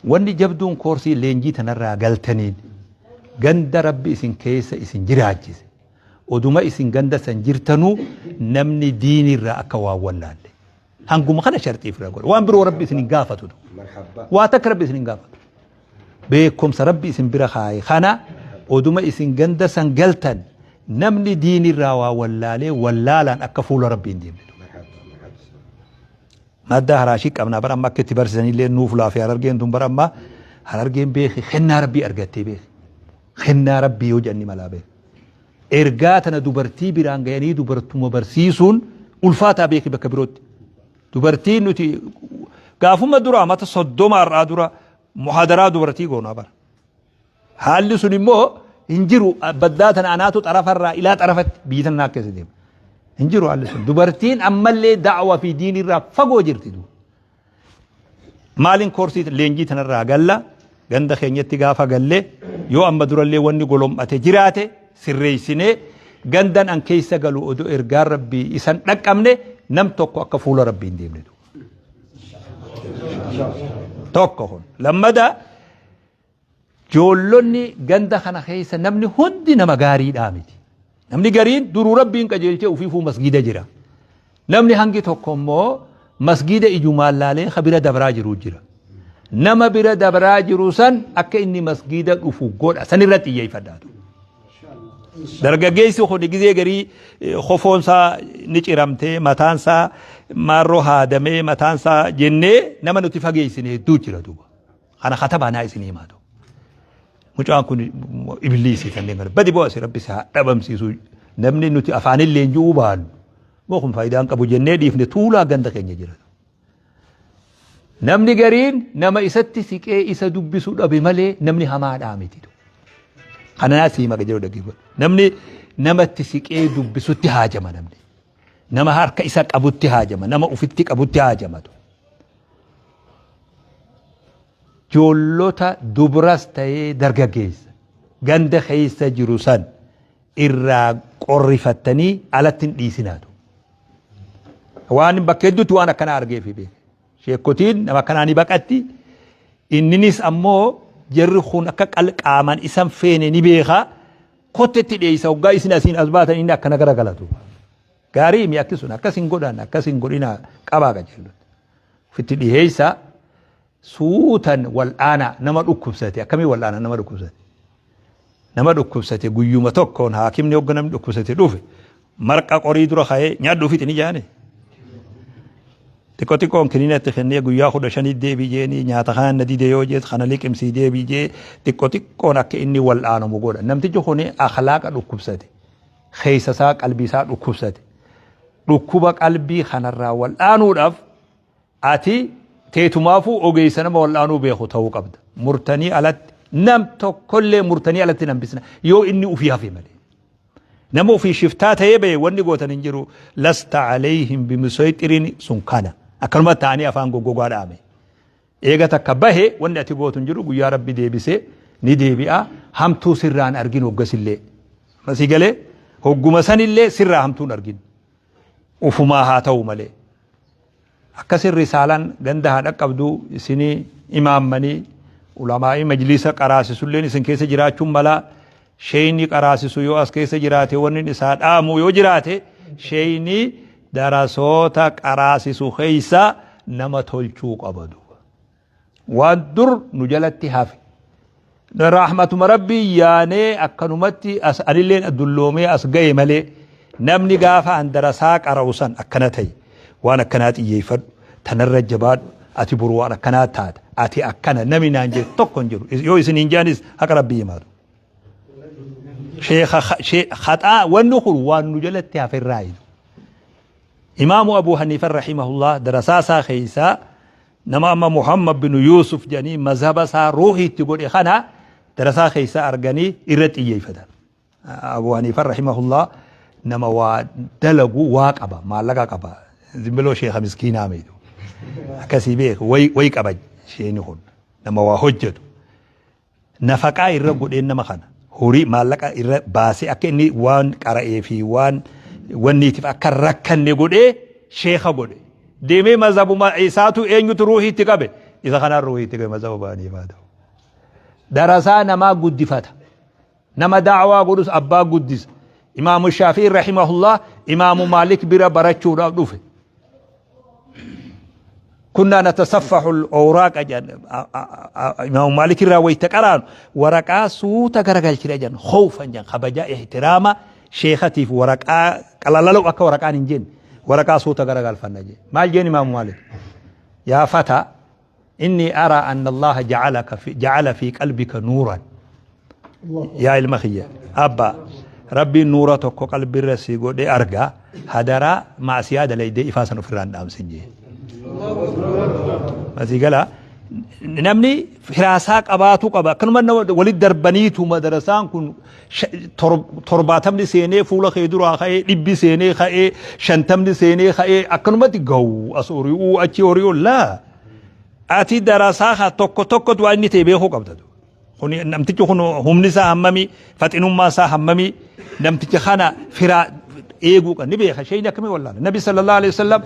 Wanni jabduun koorsii leenjii tanarraa galtaniin ganda Rabbi isin keessa isin jiraachise oduma isin ganda san jirtanuu namni diinirraa akka waan wallaalle. Hanguma kana sharxii ofirraa godha. Waan biroo Rabbi isin hin gaafatu. Waa takka Rabbi isin hin gaafatu. Beekumsa Rabbi isin bira kaaye kana oduma isin ganda san galtan namni diinirraa waa wallaalee wallaalaan akka fuula Rabbi hin deemne. Madda haraashii qabnaa bara amma akka itti barsiisanillee nuuf laafee Harargeen tun bara amma Harargeen beeki kennaa Rabbii argattee beeki. Kennaa Rabbii yoo jedhan ni malaa beeki. Ergaa tana dubartii biraan gayanii dubartuma barsiisuun ulfaataa beeki bakka birootti. Dubartiin nuti gaafuma dura mata 30 har'aa dura muhaadaraa dubartii goonaa bara. Haalli sun immoo hin jiru baddaa tana anaatu xarafarraa ilaa xarafatti biyyi tana naa keessa deema. Hin jiru haalli sun. Dubartiin ammallee da'wa fi diinirraa fagoo jirti. Maaliin koorsii leenjii tanarraa galla ganda keenyatti gaafa galle yoo amma durallee wanni golom'ate jiraate sirreessinee gandan an keessa galu odoo ergaan rabbii isan dhaqqabne nam tokko akka fuula rabbii hin deemne. Tokko kun. Lammada Joollonni ganda kana keessa namni hundi nama gaariidhaa miti. Namni gariin duruu Rabbiin qajeelchee ufiifuu masgiida jira. Namni hangi tokko immoo masgiida ijumaan laalee ka bira dabraa jiru jira. Nama bira dabraa jiru san akka inni masgiida dhufu godha. San irratti xiyyeeffadhaatu. Dargaggeessi kun gizee garii kofoonsaa ni ciramtee mataansaa maarroo haadamee mataansaa jennee nama nuti fageessine hedduu jira duuba. Kana katabaa naa isin himaa ta'u. Mucaan kun ibliisii kanneen kana badi bo'asi rabbi si haa dhabamsiisu namni nuti afaanin leenji'uu baannu moo kun faayidaan qabu jennee dhiifne tuulaa ganda keenya jira. Namni gariin nama isatti siqee isa dubbisuu dhabe malee namni hamaadhaa miti. Kana naa si hima jedhu dhaggeeffadhu. Namni namatti siqee dubbisutti haajama namni. Nama harka isa qabutti haajama nama ufitti qabutti haajamatu. Joollota dubras ta'ee dargaggeessa ganda keessa jiru san irraa qorrifattanii alatti hin dhiisinaatu. Waan bakka hedduutti waan akkanaa argee fi beeke. Sheekkotiin nama akkanaa ni baqatti. Inninis ammoo jarri kun akka qaamaan isan feene ni beeka. Kottetti dheeysa hoggaa isin asiin as baatan inni akkana garagalatu. Gaarii mi akki sun akkas hin godhan akkas hin godhina qabaa qajeellotti. Ofitti dhiheessa suutan wal'aana nama dhukkubsate akkamii wal'aana nama dhukkubsate. Nama dhukkubsate guyyuma tokkoon haakimni hogga namni dhukkubsate dhufe marqa qorii dura ka'ee nyaadhu ofitti ni jaane. Xiqqoo xiqqoon kiniina itti kennee guyyaa 15 deebii jeeni nyaata kana na dide yoo jeet kana liqimsii deebii jee xiqqoo xiqqoon akka inni wal'aanamu godha. Namtichi kun akhlaaqa dhukkubsate. Keessa isaa qalbii isaa dhukkubsate. Dhukkuba qalbii kanarraa wal'aanuudhaaf ati teetumaafuu ogeessa nama wal'aanuu beeku ta'uu qabda. Murtanii alatti nam tokkollee murtanii alatti hin hambisna yoo inni ufii hafe malee. Nama ofii shiftaa ta'ee bahe wanni gootan hin jiru. Lasta alayhim bimusayxirin sun kana. Akkanuma ta'anii afaan goggogaa dhaame. Eega takka bahe wanni ati gootu hin jiru guyyaa Rabbi deebisee ni deebi'a hamtuu sirraa hin argin hoggasillee. Masii galee hogguma sanillee sirraa hamtuu hin argin. Ufumaa haa ta'u malee. Akkasin risaalaan ganda haa dhaqqabdu isinii imaammanii ulamaa'ii majliisa qaraasisulleen isin keessa jiraachuun malaa sheeyni qaraasisu yoo as keessa jiraate wanni isaa dhaamu yoo jiraate sheeyni darasoota qaraasisu keessa nama tolchuu qaba duuba. Waan dur nu jalatti hafe. Rahmatuma rabbii yaanee akkanumatti as anilleen dulloomee as ga'e malee namni gaafa an darasaa qara'u san akkana ta'e waan akkanaa xiyyeeffadhu tanarra jabaadhu ati boru waan akkanaa taata ati akkana namni naan jedhu tokko hin jiru yoo isin hin jaanis haqa rabbii himaatu. Sheekha haxaa wanni kun waan nu jalatti haferraa jiru. Imaamu Abuu Haniifa rahimahullah darasaa isaa keessaa nama amma Muhammad bin Yuusuf jedhanii mazhaba isaa ruuhii itti godhe kana darasaa keessaa arganii irra xiyyeeffatan. Abuu Haniifa rahimahullah nama waa dalagu waa qaba maallaqa qaba zimbiloo sheekha miskiinaa miitu akkasii beeku wayi qaba sheeni kun nama waa hojjetu. Nafaqaa irra godheen nama kana horii maallaqa irra baasee akka inni waan qara'ee fi waan wanniitiif akka hin rakkanne godhee sheeka godhe. Deemee mazhabuma isaatu eenyutu ruuhii itti qabe? Isa kanaan ruuhii itti gama sababa Haniifaa ta'u. Darasaa namaa guddifata. Nama da'waa godhus abbaa guddisa. Imaamu Shaafi'i rahimahullah Imaamu Maalik bira barachuudhaaf dhufe. Kunnaa natasaffahu al-awraaqa jedhan Imaamu Maalik irraa wayita qaraanu waraqaa suuta garagalchina jedhan khawfan jedhan kabajaa ihtiraama sheekatiif waraqaa qalalalu akka waraqaan hin jenne waraqaa suuta garagalfanna jedhe. Maal jeen Imaamu Maalik? Yaa fataa Inni araa anna Allaha ja'alaka fi ja'ala fi qalbika nuuran. Yaa ilma kiyya abba Rabbiin nuura tokko qalbirra si godhe arga hadaraa maasiyaa dalaydee ifaa san ofirraa hin dhaamsin jee. Asii gala namni firaasaa qabaatu qaba akkanuma nama walitti darbaniitu madarasaan kun torbaatamni seenee fuula kee duraa ka'ee dhibbi seenee ka'ee shantamni seenee ka'ee akkanumatti gawu as hori'uu achi hori'uu laa ati darasaa haa tokko tokkotu waan inni ta'e beekuu qabda. Kun namtichi kun humni isaa hammamii faxinummaa isaa hammamii namticha kana firaa eeguu qaba ni beeka shayni akkamii wallaala nabi sallallahu alaihi wasallam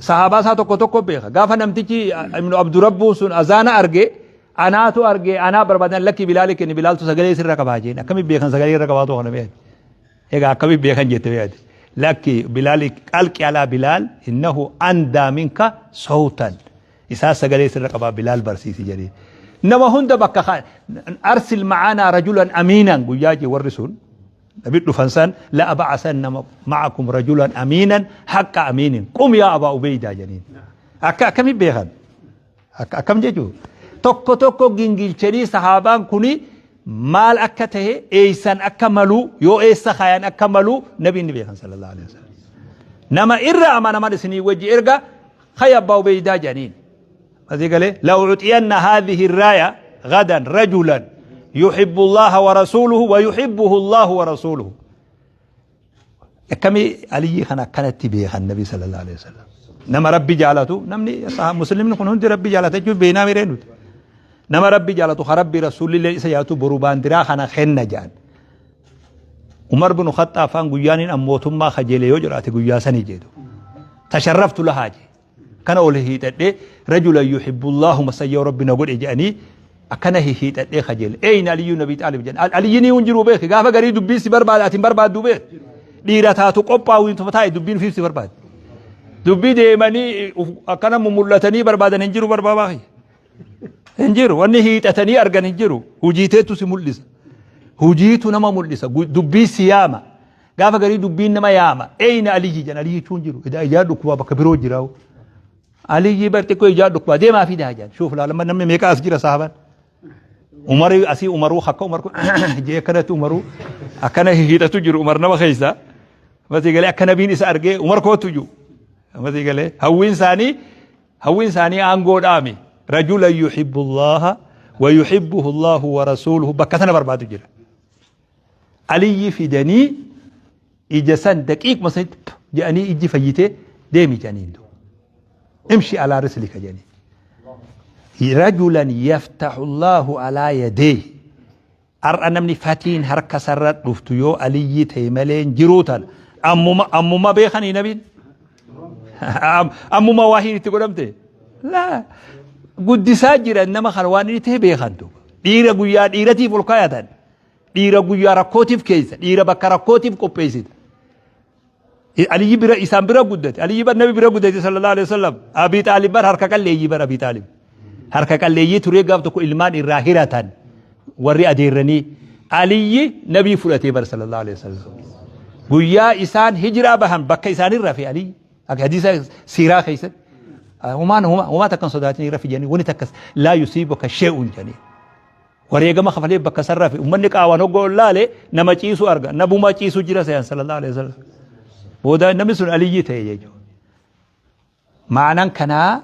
sahaabaa isaa tokko tokko beeka gaafa namtichi ibnu abdurabbuun sun azaana arge Anaatu arge anaa barbaadan lakki bilaali kenni bilaaltu sagalee sirra qabaa jeen akkami beekan sagalee irra qabaatu kana beekti egaa akkami beekan jette beekti lakki bilaali qalqi alaa bilaal innahu andaa minka sawtan isaa sagalee sirra qabaa bilaal barsiisi jedhee nama hunda bakka arsil ma'anaa rajulan amiinan guyyaa jee warri sun nabi dhufan san la aba'asanna ma'akum rajulan amiinan haqqa amiinin qum yaa abaa ubeydaa jedheen akka akkami beekan Akka akkam jechuu tokko tokko gingilchanii sahaabaan kuni maal akka tahe eeysan akka maluu yoo eessa kaayan akka maluu nabiin ni beekan sallallahu alaihi wasallam. Nama irra amanaman isinii wajji erga kaya abbaa ubeydaa jedhaniin. Asii galee la ucxiyanna haadhihi raaya gadan rajulan yuhibbu allaha wa rasuuluhu wa yuhibbuhu allahu wa rasuuluhu. Akkami Aliyyii kana akkanatti beekan Nabi sallallahu alaihi wasallam. Nama Rabbi jaalatu namni muslimni kun hundi Rabbi jaalata jechuun beeknaa miree nuti. Nama Rabbi jaalatu ka Rabbi rasuulillee isa jaalatu boru baandiraa kana kenna jedhan. Umar bin Khaxxaab faan guyyaan hin mootummaa kajeele yoo jiraate guyyaa sanii jedhu. Tasharraftu lahaa jedhe. Akkana ol hiixadhee rajulan yuhibbullaahu masayyoo rabbi na godhe jedhanii akkana hiixadhee kajeele. Eeyna Aliyyuu Nabii Xaalib jedhan. Aliyyi ni hin jiru beeki. Gaafa garii dubbiin si barbaada ati hin barbaaddu beeki. Dhiira taatu qophaa'u hin taa'e dubbiin ofiif si barbaada. Dubbii deemanii akkana mumul'atanii barbaadan hin jiru barbaabaa. Hin jiru. Wanni hiixatanii argan hin jiru. Hujiiteetu si mul'isa. Hujiitu nama mul'isa. Dubbii si yaama. Gaafa garii dubbiin nama yaama. Eeyna Aliyyi jedhan Aliyyi jechuun jiru. Edaa ijaa dhukkubaa bakka biroo jira. Aliyyi bar xiqqoo ijaa dhukkubaa deemaa fidaa jedhan. Shuuf laalama namni meeqa as jira saaban. Umarii asii Umaruu akka Umar kun jee akkanatti Umaruu akkana hiixatu jiru Umar nama keessa. Masii galee akka nabiin isa argee Umar kootu jiru. Masii galee hawwiin isaanii Hawwiin isaanii aangoodhaami. Rajulan yuhibbu Allaha wa yuhibbuhu Allahu wa rasuuluhu bakka sana barbaadu jira. Aliyyi fidanii ija san daqiiquma sanitti jedhanii ijji fayyitee deemi jedhanii duuba. Imshi alaa rislika jedhanii. Rajulan yaftahu Allahu alaa yadeehi. Har'a namni fatiin harka sarra dhuftu yoo Aliyyii ta'e malee hin jiruu tana. Ammuma ammuma beekanii nabiin. Ammuma waahiin itti godhamte. Laa guddisaa jiran nama kana waan inni ta'e beekan duuba. Dhiira guyyaa dhiiratiif ol kaayatan. Dhiira guyyaa rakkootiif keessa. Dhiira bakka rakkootiif qopheessita. Aliyyi bira isaan bira guddate. Aliyyi bar nabi bira guddate sallallahu alaihi wasallam. Abii Xaalib bar harka qalleeyyii bar Abii Xaalib. Harka qalleeyyii turee gaaf tokko ilmaan irraa hiratan warri adeerranii. Aliyyi nabii fudhatee bar sallallahu alaihi wasallam. Guyyaa isaan hijiraa bahan bakka isaanii rafe Aliyyi. Akka hadiisa siiraa keessatti. Humaan humaa takkan sodaatanii rafi jedhanii wani takkas laa yusiibuka shee'uun jedhanii. Wareegama kafalee bakka san rafe ummanni qaawaan hogga ol laale nama ciisu arga nabumaa ciisu jira se'an sallallahu alaihi wasallam. Booda namni sun aliyyii ta'e jechuudha. Ma'anaan kanaa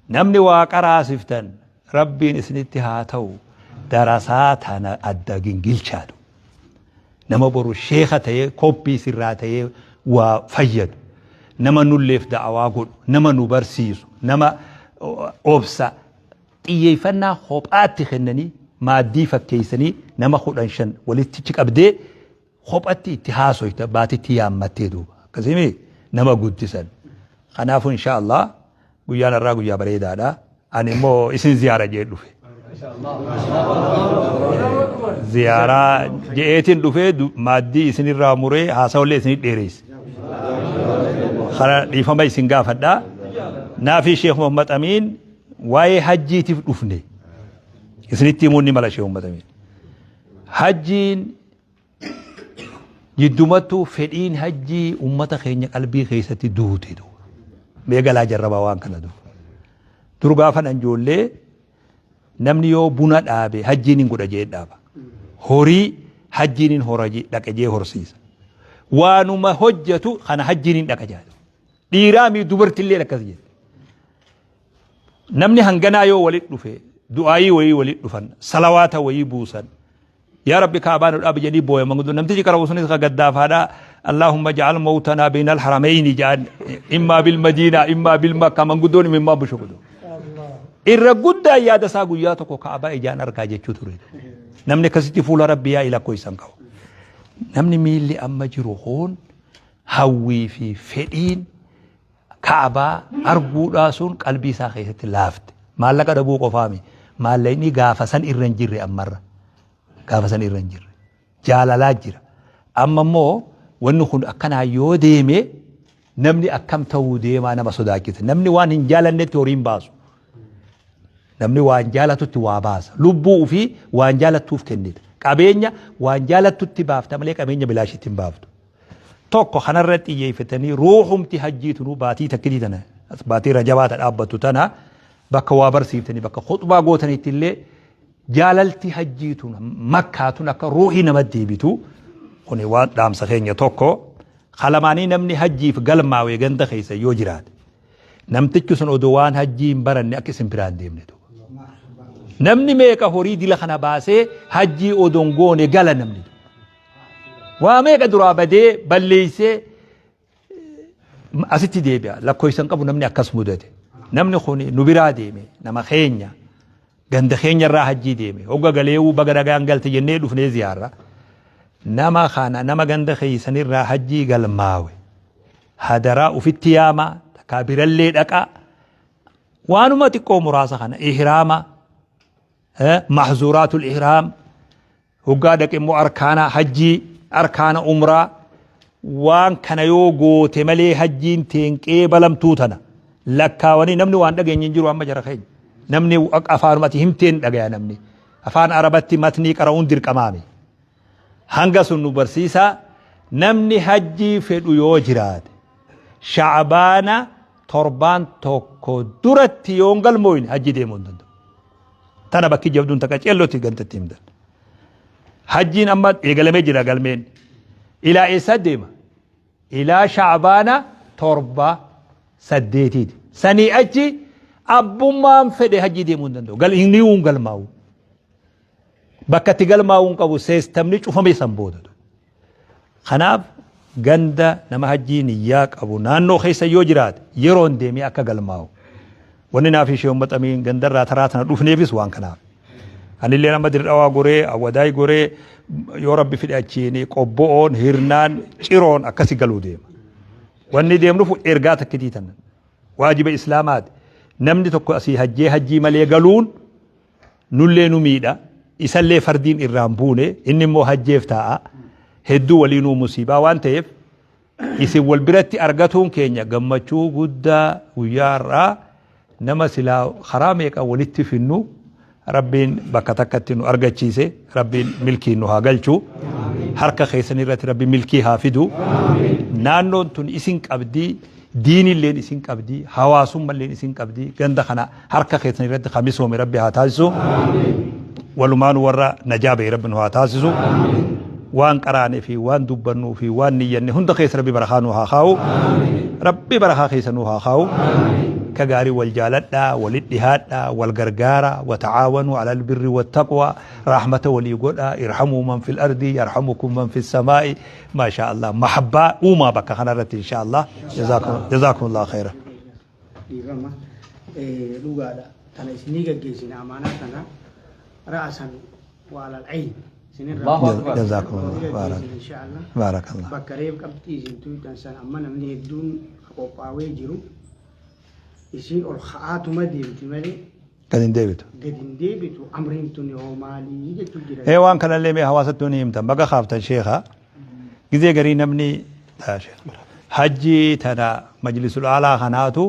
namni waa qaraasiftan rabbiin isinitti haa ta'u darasaa tana adda gingilchaadhu. Nama boru sheeka ta'ee koppii sirraa ta'ee waa fayyadu. Nama nulleef da'awaa godhu, nama nu barsiisu, nama obsa xiyyeeffannaa kophaatti kennanii maaddii fakkeessanii nama kudhan shan walitti qabdee kophatti itti haasoyta baatitti yaammattee duuba akkasimi nama guddisan kanaafuu insha Allah guyyaan har'aa guyyaa bareedaadha Ani immoo isin ziyaara jee dhufe. Ziyaaraa je'eetiin dhufee maaddii isinirraa muree haasawallee isinit dheereesse. Kana dhiifama isin gaafadha. Naafii Sheekh Muhammad Amiin waa'ee hajjiitiif dhufne. Isinitti himuun ni mala Sheekh Muhammad Amiin. Hajjiin jiddumattuu fedhiin hajjii ummata keenya qalbii keessatti duute duuba. Mee galaa jarrabaa waan kana duuba. Dur gaafa nan ijoollee namni yoo buna dhaabe hajjiin hin godha jee dhaaba. Horii hajjiin hin hora dhaqa jee horsiisa. Waanuma hojjetu kana hajjiin hin dhaqa jaa. Dhiiraa mii dubartillee akkas jette. Namni hanganaa yoo walitti dhufe du'aayii wayii walitti dhufan salawaata wayii buusan yaa rabbi kaabaa nu dhaabi jedhanii booya manguddoo namtichi qara'u sunis ka gaddaafaadha Allahumma ja'al mawtanaa bayna al-haramayni ja'an immaa bil madiinaa immaa bil makka manguddoon imimmaa bushukudu. Irra guddaa yaada isaa guyyaa tokko kaabaa ijaan argaa jechuu ture. Namni akkasitti fuula rabbi yaa ilakkoo isan qabu. Namni miilli amma jiru kun hawwii fi fedhiin Ka'abaa arguudhaa sun qalbii isaa keessatti laafte. Maallaqa dhabuu qofaami. Maallaqni gaafa san irra hin jirre ammarra. Gaafa san irra hin jirre. Jaalalaa jira. Amma immoo wanni kun akkanaa yoo deeme namni akkam ta'uu deemaa nama sodaachisa. Namni waan hin jaalannetti horii hin baasu. Namni waan jaalatutti waa baasa. Lubbuu ofii waan jaalattuuf kennita. Qabeenya waan jaalattutti baafta malee qabeenya bilaashitti hin baaftu. Tokko kanarra xiyyeeffatanii ruuhumti hajjii tunuu baatii takkitii tana baatii rajabaa ta dhaabbattu tana bakka waa barsiiftanii bakka khuxbaa gootanitti illee jaalalti hajjii tun makkaa tun akka ruuhii nama deebitu kuni waan dhaamsa keenya tokko kalamaanii namni hajjiif galmaawe ganda keessa yoo jiraate namtichi sun odoo waan hajjii hin baranne akka isin biraan deemne namni meeqa horii dila kana baasee hajjii odoon goone gala namni Waa meeqa duraa badee balleessee asitti deebi'a. Lakkoofsa hin qabu namni akkas mudate. Namni kun nu biraa deeme nama keenya ganda keenya irraa hajjii deeme hogga galeewuu baga nagaan galte jennee dhufnee ziyaarra. Nama kana nama ganda keessanirraa hajjii galmaawe hadaraa ufitti yaama takkaa birallee dhaqaa waanuma xiqqoo muraasa kana ihraama mahzuuraatul ihraam Hoggaa dhaqe immoo arkaana hajjii, arkaana umraa waan kana yoo goote malee hajjiin teen qeebalamtuu tana lakkaawanii namni waan dhageenye hin jiru amma jara keenya. Namni afaanumati himteen dhagaya namni. Afaan Arabatti matnii qara'uun dirqamaami. Hanga sun nu barsiisaa namni hajjii fedhu yoo jiraate sha'abaana torbaan tokko duratti yoo hin galmooyne hajjii deemuu hin danda'u. Tana bakki jabduun takka ceellotti gantatti himtan. Hajjiin amma eegalamee jira galmeen. Ilaa eessaa deema? Ilaa sha'abaana 7 8ti. Sanii achi abbummaan fedhe hajjii deemuu hin danda'u. Gal inni hin galmaa'u. Bakka itti galmaa'uu hin qabu seestamni cufame san booda. Kanaaf ganda nama hajjii niyyaa qabu naannoo keessa yoo jiraate yeroon deemee akka galmaa'u. Wanni naaf ishee uummatamiin gandarraa taraa tana dhufneefis waan kanaaf. Anillee nama Dirdhawaa goree, Awwadaay goree yoo rabbi fidhe achiin qobbo'oon, hirnaan, ciroon akkasi galuu deema. Wanni deemnuuf ergaa takkitii tana. Waajiba Islaamaati. Namni tokko asii hajjee hajjii malee galuun nullee nu miidha isallee fardiin irraan buune inni immoo hajjeef taa'a hedduu waliinuu musiibaa waan ta'eef isin wal biratti argatuun keenya gammachuu guddaa guyyaa har'aa nama silaa karaa meeqa walitti finnu rabbiin bakka takkatti nu argachiise rabbiin milkii nu haa galchu harka keessan irratti rabbi milkii haa fidu naannoon tun isin qabdii Diinilleen isin qabdi, hawaasummalleen isin qabdi. Ganda kana harka keessan irratti ka misoome Rabbi haa taasisu. Walumaan warra najaa ba'e Rabbi nu haa taasisu. Waan qaraanee fi waan dubbannuu fi waan niyyanne hunda keessa Rabbi barakaa nu haa kaa'u. Rabbi barakaa keessa nu haa kaa'u. Ka gaarii wal jaaladhaa, walit dhihaadhaa, wal gargaaraa, wata'aawanuu alal birri wattaqwaa, rahmata walii godhaa, irhamuu man fil ardii, yarhamukum man fis samaa'i. Maashaa Allah mahabbaa uumaa bakka kanarratti inshaa Allah jazaakum Allah khayra. Dhiifama dhugaadha tana isinii gaggeessina amaanaa tana ra'asan wa alal ayn isinirraa Jazaakum Allah gaggeessina inshaa Allah. Baarakallah. Bakka reef qabxii isin tuytan san amma namni hedduun qophaawee jiru isiin ol ka'aatuma deemti malee Gad hin deebitu. Gad hin deebitu amriin tuni hoo maalii jechuu jira. Ee waan kanallee mee hawaasatti ni himtan baga kaaftan sheekha. Gizee garii namni hajjii tana majlisul aalaa kanaatu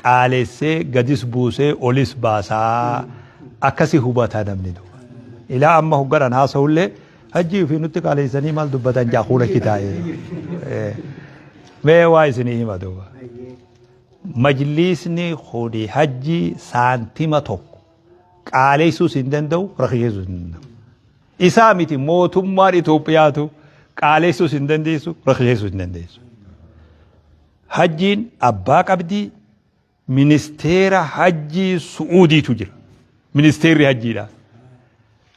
qaalessee gadis buusee olis baasaa akkasi hubataa namni duuba. Ilaa amma hoggaran haasa'ullee hajjii ofii nutti qaaleessanii maal dubbatan jaa kuula kitaa'ee. Mee waa isinii hima duuba. Majliisni kuni hajjii saantima tokko qaaleessuus hin danda'u rakkiseessuus hin danda'u. Isaa miti mootummaan Itoophiyaatu qaaleessuus hin dandeessu rakkiseessuus hin dandeessu. Hajjiin abbaa qabdii ministeera hajjii Su'uudiitu jira. Ministeerri hajjiidha.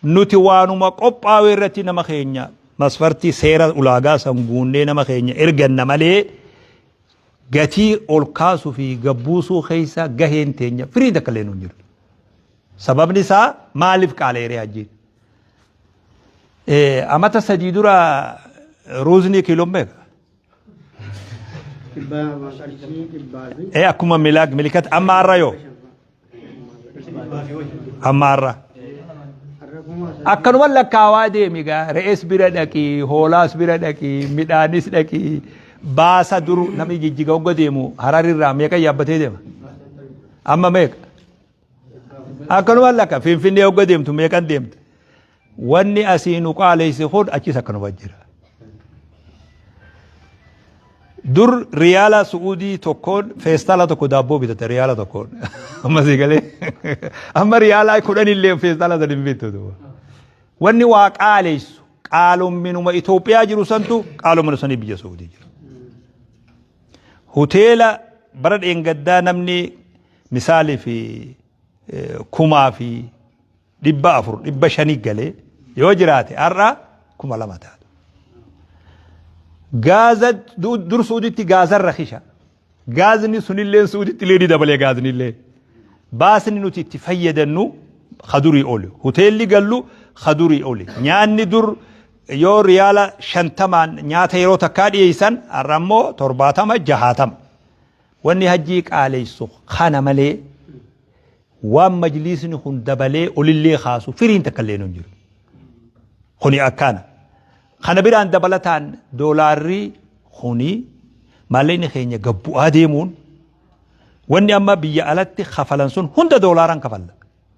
Nuti waanuma qophaa'u irratti nama keenya masfartii seera ulaagaa san guunnee nama keenya erganna malee gatii ol kaasuu fi gabbuusuu keessa gaheen teenya firii takka illee nu hin jiru. Sababni isaa maaliif qaaleeree hajjiin? Amata 3 dura ruuzni kiiloon meeqa? Dhibbaa qarshii dhibbaa fi. Akkuma milaak milikat amma har'a yoo? Amma har'a. Akkanuma lakkaawaa deemi gaa re'ees bira dhaqii hoolaas bira dhaqii midhaanis dhaqii baasa dur namni jijjiga hogga deemu hararirraa meeqa yaabbatee deema? Amma meeqa? Akkanuma lakka finfinnee hogga deemtu meeqan deemta? Wanni asii nu qaaleyse kun achis akkanuma jira. Dur riyaala Su'uudii tokkoon feestaala tokko daabboo bitata riyaala tokkoon. Amma sii galee. Amma riyaala 10 illee feestaala san hin bittu. Wanni waa qaaleysu qaalomminuma Itoophiyaa jiru santu qaalomina sanii biyya Su'uudii jira. Hoteela bara dheengaddaa namni misaalii fi 4,400 500 galee yoo jiraate har'a 2000 taatu. Gaaza dur Suuditti gaazan rakisha. Gaazni sunillee Suuditti illee ni dabalee gaazni illee. Baasni nuti itti fayyadannu kadurii oli. Hoteelli gallu kadurii oli. Nyaanni dur yoo riyaala 50n nyaata yeroo takkaa dhiyeessan har'a immoo 70 60. Wanni hajjii qaalessu kana malee waan majliisni kun dabalee olillee kaasu firiin takka illee hin jiru. Kuni akkana. Kana biraan dabalataan doolaarri kuni maallaqni keenya gabbu'aa deemuun wanni amma biyya alatti kafalan sun hunda doolaaraan kafalla.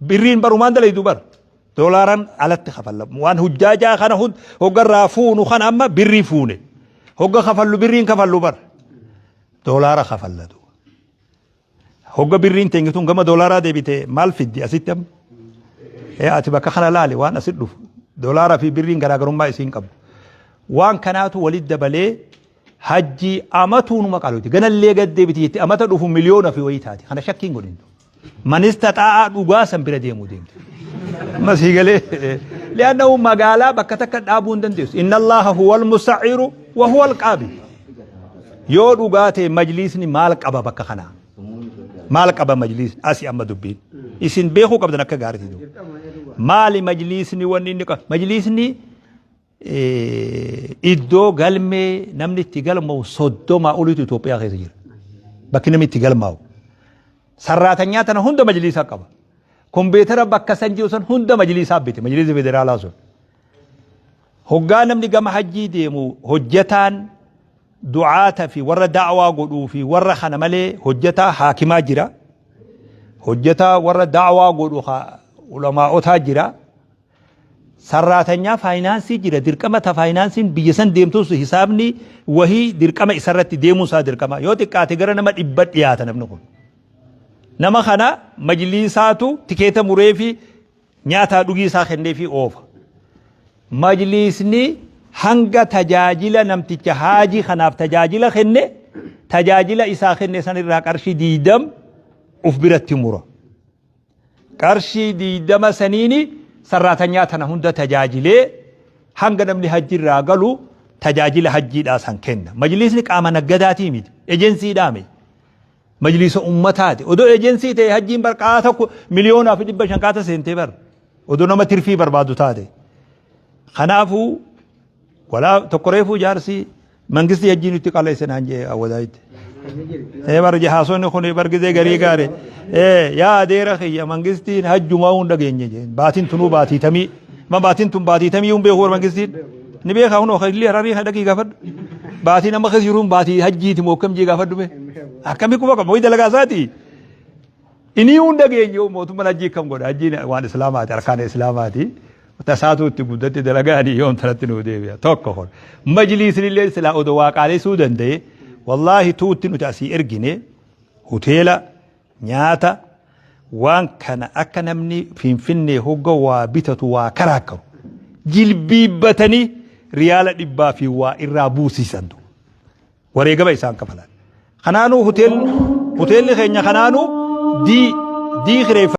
Birriin barumaan dalaydu bar. Doolaaraan alatti kafalla. Waan hujjaajaa kana hoggarraa fuunu kana amma birrii fuune. Hogga kafallu birriin kafallu bar. Doolaara kafallatu. Hogga birriin teenye tun gama doolaaraa deebite maal fiddi asitti amma? Ee ati bakka kana laali waan asitti dhufu. Doolaaraa fi birriin garaagarummaa isiin qabu. Waan kanaatu walitti dabalee hajjii amatuunuma qaluuti. Ganallee gad deebiti jetti amata dhufu miliyoona fi wayii taati. Kana shakkiin godhin. Manista xaa'aa dhugaa san bira deemuu deemti. Masii galee. Li'annahu magaalaa bakka takka dhaabuu hin dandeessu. Inna Allaha huwal musa'iru wa huwal qaabi. Yoo dhugaa ta'e majliisni maal qaba bakka kanaa? Maal qaba majliisni? Asi amma dubbiin. Isin beekuu qabdan akka gaariitti duuba. Maali majliisni wanni inni qaba? Majliisni iddoo galmee namni itti galma'u 30 olitu Itoophiyaa keessa jira. Bakki namni itti galmaa'u. Sarraatanyaa tana hunda majliisa qaba. Kompiitara bakka san jiru san hunda majliisaa bite. Majliisa federaalaa sun. Hoggaa namni gama hajjii deemu hojjataan du'aata fi warra da'waa godhuu fi warra kana malee hojjataa haakimaa jira. Hojjataa warra da'waa godhu ulamaa'otaa jira. Sarraatanyaa faayinaansii jira. Dirqama ta faayinaansiin biyya san deemtus hisaabni wahii dirqama isarratti deemuu isaa dirqama. Yoo xiqqaate gara nama 100 dhiyaata namni kun. Nama kana majliisaatu tikeeta muree fi nyaataa dhugii isaa kenneefii oofa. Majliisni hanga tajaajila namticha haajii kanaaf tajaajila kenne tajaajila isaa kenne san irraa qarshii 20 uf biratti mura. Qarshii 20 saniini sarraatanyaa tana hunda tajaajilee hanga namni hajji irraa galu tajaajila hajjiidhaa san kenna. Majliisni qaama naggadaatii miti. Ejensiidhaa miti. Majliisa ummataati. Odoo ejensii ta'e hajjiin bar qaata 1,500,000 qaata seentee bar. Odoo nama tirfii barbaadu taate. Kanaafuu walaa tokko reefuu jaarsi mangistii hajjii nutti qaleesse naan jee awwadaayitti. Ee bar jahaasonni kun bar gizee garii gaare. Ee yaa adeera kiyya mangistiin hajjumaa hun dhageenye jeen. Baatiin tunuu baatii tamii. Ma baatiin tun baatii tamii hun beeku bar mangistiin. Ni beekaa hunoo illee hararii kana dhaqii gaafadhu. Baatiin amma keessa jiruun baatii hajjiiti moo akkam jee gaafadhu mee. Akkamii quba qaba wayi dalagaa isaati. Inii hun dhageenye mootummaan hajjii akkam godha hajjiin waan islaamaati arkaana islaamaati. Tasaatu itti guddatti dalagaani yoom tanatti nuu deebi'a tokko kun. Majliisni illee silaa odoo waa qaalessuu danda'e wallaahi tuutti nuti asii ergine hoteela nyaata waan kana akka namni finfinnee hogga waa bitatu waa karaakkaru jilbiibbatanii riyaala dhibbaa fi waa irraa buusiisantu wareegama isaan kafalan. Kanaanuu hoteelli keenya kanaanuu dii dii kireeffa.